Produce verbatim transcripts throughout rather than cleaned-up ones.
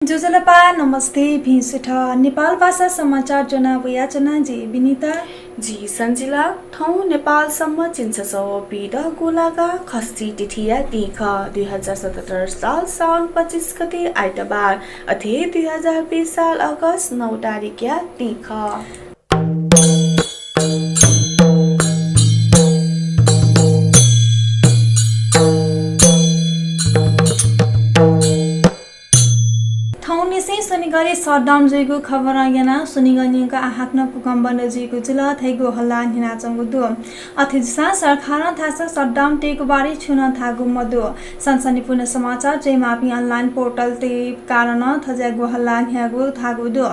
ज्वजलपा, नमस्ते, भिं सुथ। नेपाल भाषा समाचार ज्वना वयाच्वना जि विनिता। जि सञ्जिला। थौं नेपाल सम्बत झिंछसः व पीदँ गुंलागा खष्ठी तिथिया दिं खः, दुई हजार सतहत्तर साल साउन पच्चिस गते आइतबार, अथे दुई हजार बीस साल अगस्त नौ तारिखया दिं खः। थौंनिसें स्वनिगलय् shutdown जुइगु खबरं यानाः स्वनिगः न्यंक आः हाकनं फुक्कं बन्द जुइगु जुल धइगु हल्ला न्ह्यनाच्वंगु दु। अथे जूसां सरकारं धाःसा shutdown तयेगु बारे छुं नं धाःगु मदु। सनसनीपूर्ण समाचार ज्वयेमाःपिं online portal तय् कारणं थज्याःगु हल्ला न्ह्याःगु धाःगु दु।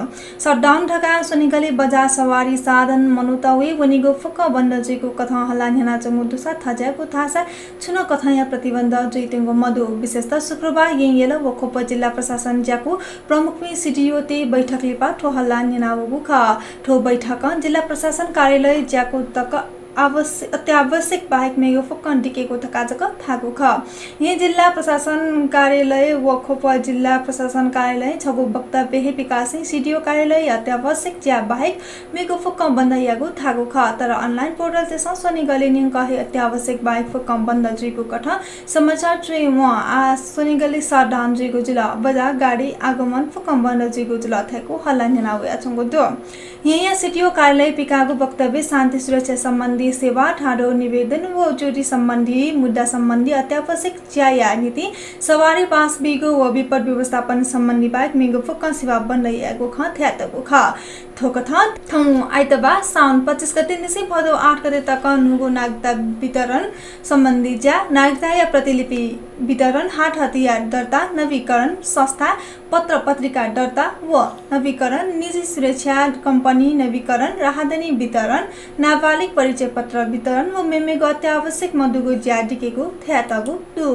Shutdown धकाः स्वनिगलय् बजा, सवारी साधन, मनूत वये वनीगु फुक्कं बन्द जुइगु कथं हल्ला न्ह्यानाच्वंगु दुसा थज्याःगु धाःसा छुं नं कथंया प्रतिबन्ध जुइत्यंगु मदु। विशेषतः शुक्रबार येँयल व ख्वप जिल्ला प्रशासन ज्याकू प्रमुखपिं CDO तय् बैठक लिपा थ्व हल्ला न्ह्यानावःगु खः। थ्व बैठकं जिल्ला प्रशासन कार्यालय ज्याकू तक आवश्य-, अत्यावश्यक बाहेक मेगु फुक्कं दिकेगु धकाः जक धाःगु खः। येँ जिल्ला प्रशासन कार्यालय व ख्वप जिल्ला प्रशासन कार्यालयं छगू वक्तव्य हे पिकासें CDO कार्यालय अत्यावश्यक ज्या बाहेक मेगु फुक्कं बन्द याःगु धाःगु खः। तर online portal तय्सं स्वनिगलय् न्यंक हे अत्यावश्यक बाहेक फुक्कं बन्द जुइगु कथं समाचार च्वयेवं आः स्वनिगलय् shutdown जुइगु जुल। बजा, गाडी आगमन फुक्कं बन्द जुइगु जुल धइगु हल्ला न्ह्याना वयाच्वंगु दु। येँया CDO कार्यालयं पिकाःगु वक्तव्यय् शान्ति सुरक्षा सम्बन्धी सेवा, ठाडो निवेदन व चोरी सम्बन्धी मुद्दा सम्बन्धी अत्यावश्यक ज्याया निंतिं सवारी पास बीगु व विपद व्यवस्थापन सम्बन्धी बाहेक मेगु फुक्कं सेवा बन्द यायेगु खँ धयातःगु खः। थ्व कथं थौं आइतबार साउन पच्चिस गते निसें भदौ आठ गते तक न्हूगु नागरिकता वितरण सम्बन्धी ज्या, नागरिकताया प्रतिलिपि वितरण, हात हतियार दर्ता, नवीकरण, संस्था, पत्र पत्रिका दर्ता व नवीकरण, निजी सुरक्षा कम्पनी नवीकरण, राहदानी वितरण, नाबालिग परिचय पत्र वितरण व मेमेगु अत्यावश्यक मदुगु ज्या दिकेगु धयातःगु दु।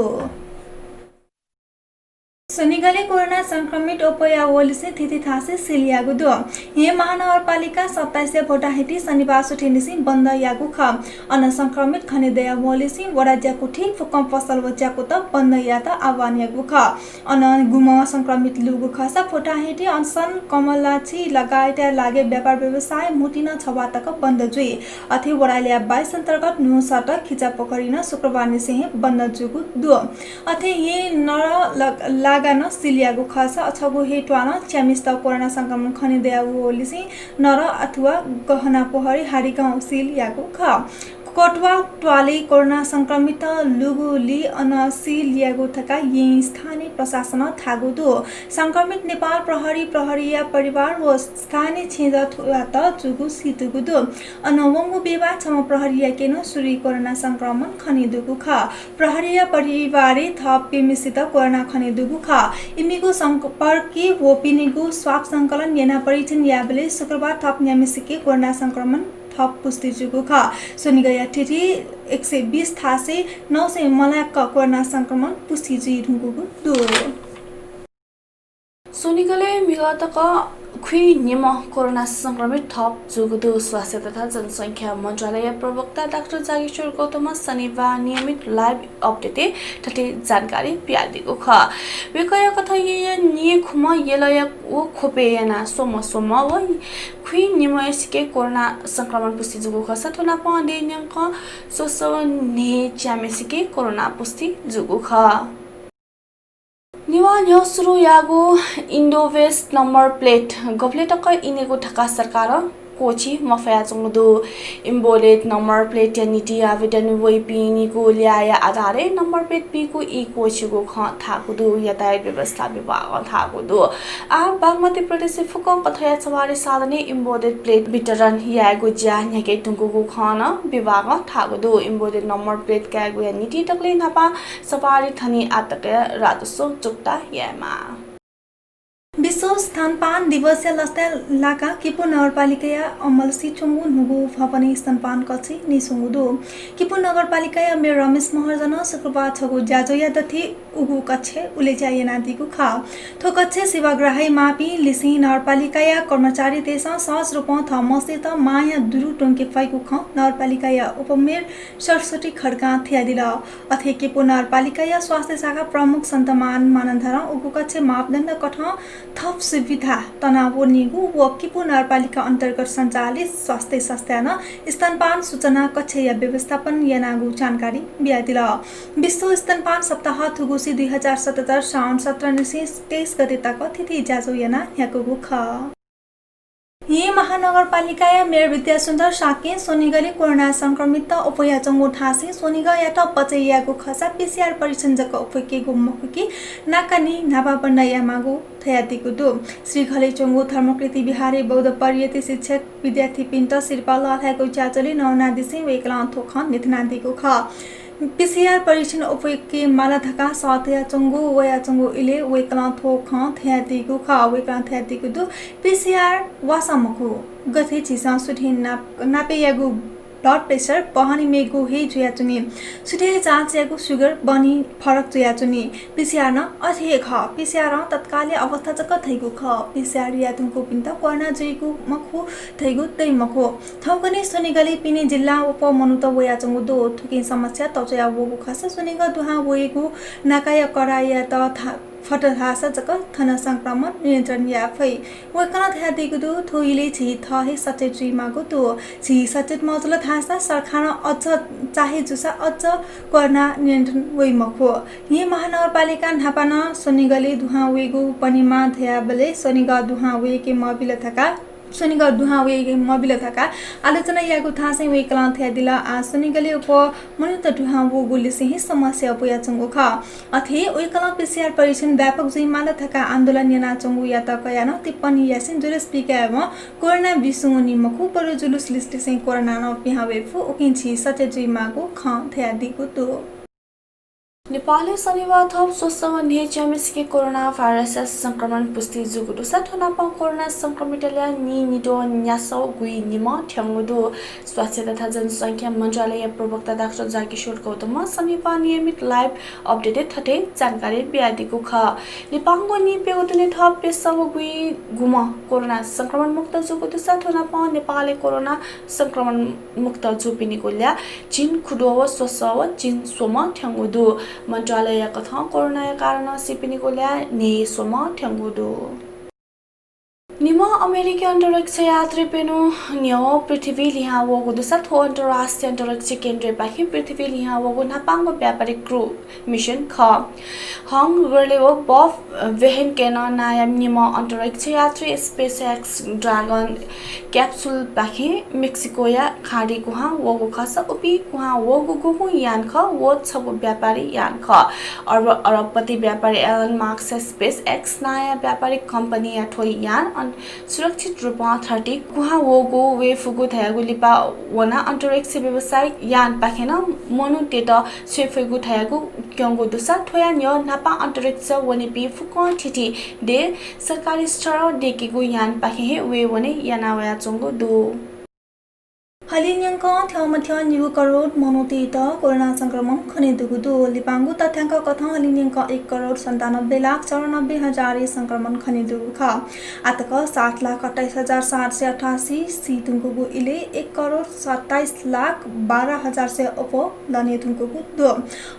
स्वनिगलय् कोरोना संक्रमित अप्वयावःलिसें थीथी थासय् सिल याःगु दु। येँ महानगरपालिका सत्ताइसया भोटाहिटी शनिबार सुथय् निसें बन्द याःगु खः। अन संक्रमित खनेदयावःलिसें वडा ज्याकुथी फुक्कं पसल व ज्याकुत बन्द यायेत आह्वान याःगु खः। अन गुम्ह संक्रमित लूगु खःसा भोटाहिटी, अनसन, कमलाछि लगायतया लागि व्यापार व्यवसाय म्हुतुं नं छवाः तक बन्द जुइ। अथे वडा ल्याः बाइस अन्तर्गत न्हू सडक खिचापोखरी नं शुक्रबार निसें हे बन्द जूगु दु। अथे हे नरलागा नं सिल याःगु खःसा छगू हे त्वालं च्याम्हसित कोरोना संक्रमण खनेदयावःलिसें नर अथवा गहनापोखरी हाडीगाउँ सिल याःगु खः। कटुवा त्वालय् कोरोना संक्रमित लूगुलिं अन सिल याःगु धकाः येँ स्थानीय प्रशासनं धाःगु दु। संक्रमित नेपाल प्रहरी, प्रहरीया परिवार व स्थानीय छेँजःयात जूगु सीदुगु दु। अन वंगु बिहिबार छम्ह प्रहरीयाके नं सुरुइ कोरोना संक्रमण खनेदुगु खः। प्रहरीया परिवारय् थप प्यम्हसित कोरोना खनेदुगु खः। इमिगु सम्पर्कय् वःपिनिगु स्वाब संकलन यानाः परीक्षण याःबलय् शुक्रबार थप न्याम्हसिके कोरोना संक्रमण थप पुष्टि जूगु खः। स्वनिगःया थीथी एक सय बीस थासय् नौ सय मलाक्क कोरोना संक्रमण पुष्टि जुइधुंकूगु दु। स्वनिगलय् म्हिगः तक खुइनिम्ह कोरोना संक्रमित थप जूगु दु। स्वास्थ्य तथा जनसंख्या मन्त्रालय प्रवक्ता डाक्टर जागेश्वर गौतमं शनिबार नियमित live update-य् थथे जानकारी बियादीगु खः। वय्कःया कथं येँया निखुम्ह यलया व ख्वपय् यानाः स्वम्ह स्वम्ह व खुइनिम्हसिके कोरोना संक्रमण पुष्टि जूगु खःसा थ्व नापं अझ न्यंकं स्वसः व न्हय् च्याम्हसिके कोरोना पुष्टि जूगु खः। नेवाः न्ह्यः सुरु याःगु Inbox number plate गबलय् तक इनेगु धकाः सरकारं क्वःछी मफयाच्वंगु दु। Inbox number plate-या निंतिं आवेदन वइपिनिगु ल्याःया आधारय् number plate बीगु ई क्वःछीगु खँ धाःगु दु। यातायात व्यवस्था विभागं धाःगु दु। आः बागमती प्रदेशय् फुक्कं कथंया सवारी साधनय् Inbox plate वितरण यायेगु ज्या न्ह्याके धुंकूगु खँ नं विभागं धाःगु दु। Inbox number plate कायेगुया निंतिं दकलय् न्हापां सवारी थनिं आःतकया राजस्व चुक्ता यायेमाः। विश्व स्तनपान दिवसया लसताय् लाकाः किपू नगरपालिकाया अमलसी च्वंगु न्हूगु भवनय् स्तनपान कक्षय् नीस्वंगु दु। किपू नगरपालिकाया मेयर रमेश महर्जनं शुक्रबार छगू ज्याझ्वःया दथुइ उगु कक्षय् उलेज्या यानादीगु खः। थ्व कक्षय् सेवाग्राही मांपिं लिसें नगरपालिकाया कर्मचारीतय्सं सहज रूपं थः मस्तय्त मांया दुरु त्वंके फइगु खँ नगरपालिकाया उपमेयर सरस्वती खड्गां धयादिल। अथे किपू नगरपालिकाया स्वास्थ्य शाखा प्रमुख सन्तमान मानन्धरं उगु कक्षय् मापदण्ड कथं थप सुविधा तनावनीगु व किपू नगरपालिका अन्तर्गत सञ्चालित स्वास्थ्य संस्थानं स्तनपान सूचना कक्षया व्यवस्थापन यानागु जानकारी बियादिल। विश्व स्तनपान सप्ताह थुगुसी दुई हजार सतहत्तर साउन सत्र निसें तेइस गते तक थीथी ज्याझ्वः यानाः न्ह्याकूगु खः। येँ महानगरपालिकाया मेयर विद्यासुन्दर शाक्यं स्वनिगलय् कोरोना संक्रमित अप्वयाच्वंगु धासें स्वनिगःयात पचय् यायेगु खःसा पीसीआर परीक्षण जक अप्वयेकेगु मखु कि नाकानि न्हापा बन्द यायेमाःगु धयादीगु दु। श्रीघलय् च्वंगु धर्मकीर्ति विहारय् बौद्ध परियति शिक्षक विद्यार्थीपिन्त सिरपाः लःल्हायेगु ज्याझ्वलय् नवानादिसें वय्कलं थ्व खँ न्ह्यथनादीगु खः। पीसीआर परीक्षण अप्वयेके माल धकाः सः तयाच्वंगु वयाच्वंगु इलय् वय्कलं थ्व खँ धयादीगु खः। वय्कलं धयादीगु दु, पीसीआर वासः मखु, गथे झीसं सुथय् नाप-, नापय् यायेगु blood pressure बहनी मेगु हे जुयाच्वनी। सुथय् जाँच यायेगु sugar बहनी फरक जुयाच्वनी। पीसीआर नं अथे हे खः। पीसीआरं तत्कालया अवस्था जक धइगु खः। पीसीआर याये धुंकूपिन्त कोरोना जुइगु मखु धइगु दइ मखु। थौंकन्हय् स्वनिगलय् पिने जिल्लां अप्वः मनूत वयाच्वंगु दु। थुकिं समस्या तच्वया वःगु खःसा स्वनिगः दुहां वइगु नाकाया कडायात धा-, फत धाःसा जक थन संक्रमण नियन्त्रण याये फइ। वय्कलं धयादीगु दु, थ्व इलय् झी थः हे सचेत जुइमाःगु दु। झी सचेत मजुल धाःसा सरकारं अझ चाहे जूसा अझ कोरोना नियन्त्रण वइ मखु। येँ महानगरपालिकां न्हापा नं स्वनिगलय् दुहां वइगु पनेमाः धयाबलय् स्वनिगः दुहां वयेके मबिल धकाः, स्वनिगः दुहां वयेके मबिल धकाः आलोचना याःगु धासें वय्कलं धयादिल, आः स्वनिगलय् अप्वः मनूत दुहां वःगुलिसें हे समस्या अप्वयाच्वंगु खः। अथे वय्कलं पीसीआर परीक्षण व्यापक जुइमाल धकाः आन्दोलन यानाच्वंगुयात कयाः नं टिप्पणी यासें जुलुस पिकायेवं कोरोना बिस्युं वनी मखु, बरु जुलुस लिसें कोरोना नं पिहां वये फु, उकिं झी सचेत जुइमाःगु खँ धयादीगु दु। नेपालय् शनिबार थप स्वसः व न्हय्च्याम्हेसिके कोरोना भाइरसया संक्रमण पुष्टि जूगु दुसा थ्व नापं कोरोना संक्रमितया ल्याः नीनिद्वः न्यासः गुइनिम्ह थ्यंगु दु। स्वास्थ्य तथा जनसंख्या मन्त्रालयया प्रवक्ता डाक्टर जागेश्वर गौतमं शनिबार नियमित live update-य् थथे जानकारी बियादीगु खः। लिपांगु नीप्यघौ दुने थप प्यसः व गुइगुम्ह कोरोना संक्रमण मुक्त जूगु दुसा थ्व नापं नेपालय् कोरोना संक्रमण मुक्त जूपिनिगु ल्याः झिंखुद्वः व स्वसः व झिंस्वम्ह थ्यंगु दु। मन्त्रालयया कथं कोरोनाया कारणं सीपिनिगु ल्याः न्हय्स्वम्ह थ्यंगु दु। निम्ह अमेरिकी अन्तरिक्ष यात्री प्यन्हु न्ह्यः पृथ्वीइ लिहां वःगु दुसा थ्व अन्तर्राष्ट्रिय अन्तरिक्ष केन्द्रपाखें पृथ्वीइ लिहां वःगु न्हापांगु व्यापारिक crew mission खः। हंग गर्ले व बब भेहेनकेन नांया निम्ह अन्तरिक्ष यात्री SpaceX Dragon capsule पाखें मेक्सिकोया खाडी गुहां वःगु खःसा उपिं गुहां वःगु गुगुं यान खः, व छगू व्यापारी यान खः। अरब, अरबपति व्यापारी एलन मास्कया SpaceX नांया व्यापारिक कम्पनीया थ्व यान अन-, सुरक्षित रूपं थःथःगु गुहां वःगु वये फुगु धयागु लिपा वनाः अन्तरिक्ष व्यावसायिक यानपाखें नं मनूतय्त स्वये फइगु धयागु क्यंगु दुसा थ्वया न्ह्यः न्हापा अन्तरिक्ष वनीपिं फुक्कं थीथी देय् सरकारी स्तर दय्केगु यानपाखें हे वये वने याना वयाच्वंगु दु। हलिंन्यंकं थ्यंमथ्यं निगू करोड मनूतय्त कोरोना संक्रमण खनेदुगु दु। लिपांगु तथ्यांक कथं हलिंन्यंकं एक करोड सन्तानब्बे लाख चौरानब्बे हजारय् संक्रमण खनेदुगु खः। आःतक सात लाख अट्ठाइस हजार सात सय अठासी सी धुंकूगु इलय् एक करोड सत्ताइस लाख बाह्र हजार सय अप्वः लने धुंकूगु दु।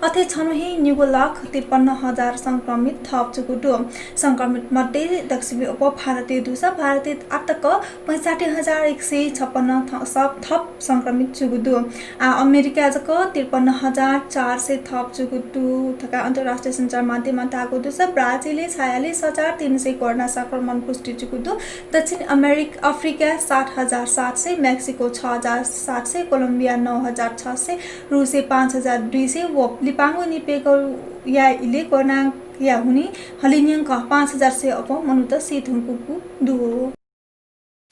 अथे छन्हु हे निगू लाख त्रिपन्न हजार संक्रमित थप जूगु दु। संक्रमित मध्ये दक्वसिबें अप्वः भारतय् दुसा भारतय् आःतक पैंसठ्ठी हजार एक सय छप्पन्न थ-, स-, थप संक्रमित जूगु दु। आः अमेरिकाय् जक त्रिपन्न हजार चार सय थप जूगु दु धकाः अन्तर्राष्ट्रिय सञ्चार माध्यमं धाःगु दुसा ब्राजिलय् छयालिस हजार तीन सय कोरोना संक्रमण पुष्टि जूगु दु। दक्षिण अमेरिक-, अफ्रिकाय् सात हजार सात सय, मेक्सिको छ हजार सात सय, कोलम्बिया नौ हजार छ सय, रुसय् पाँच हजार दुई सय व लिपांगु नीप्यघौया इलय् कोरोनाया हुनिं हलिंन्यंकं पाँच हजार सय अप्वः मनूत सी धुंकूगु दु।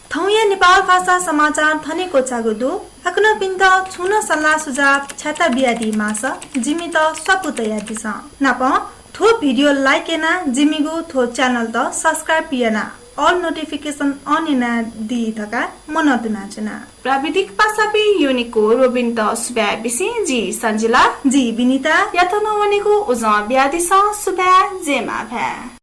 थौंया नेपाल भाषा समाचार थन हे क्वचाःगु दु। हाकनं छिकपिन्त छुं नं सल्लाह सुझाव छ्याता बियादी माःसा जिमित स्वापू तयादिसँ। नापं थ्व video like यानाः जिमिगु थ्व channel-त subscribe यानाः all notification on यानादी धकाः मनंतुनाच्वना। प्राविधिक पासापिं युनिको रोबिनत सुभाय् बिसें जि सञ्जिला। जि विनिता। यात नं वनेगु उजं बियादिसँ। सुभाय्, जय मांभाय्।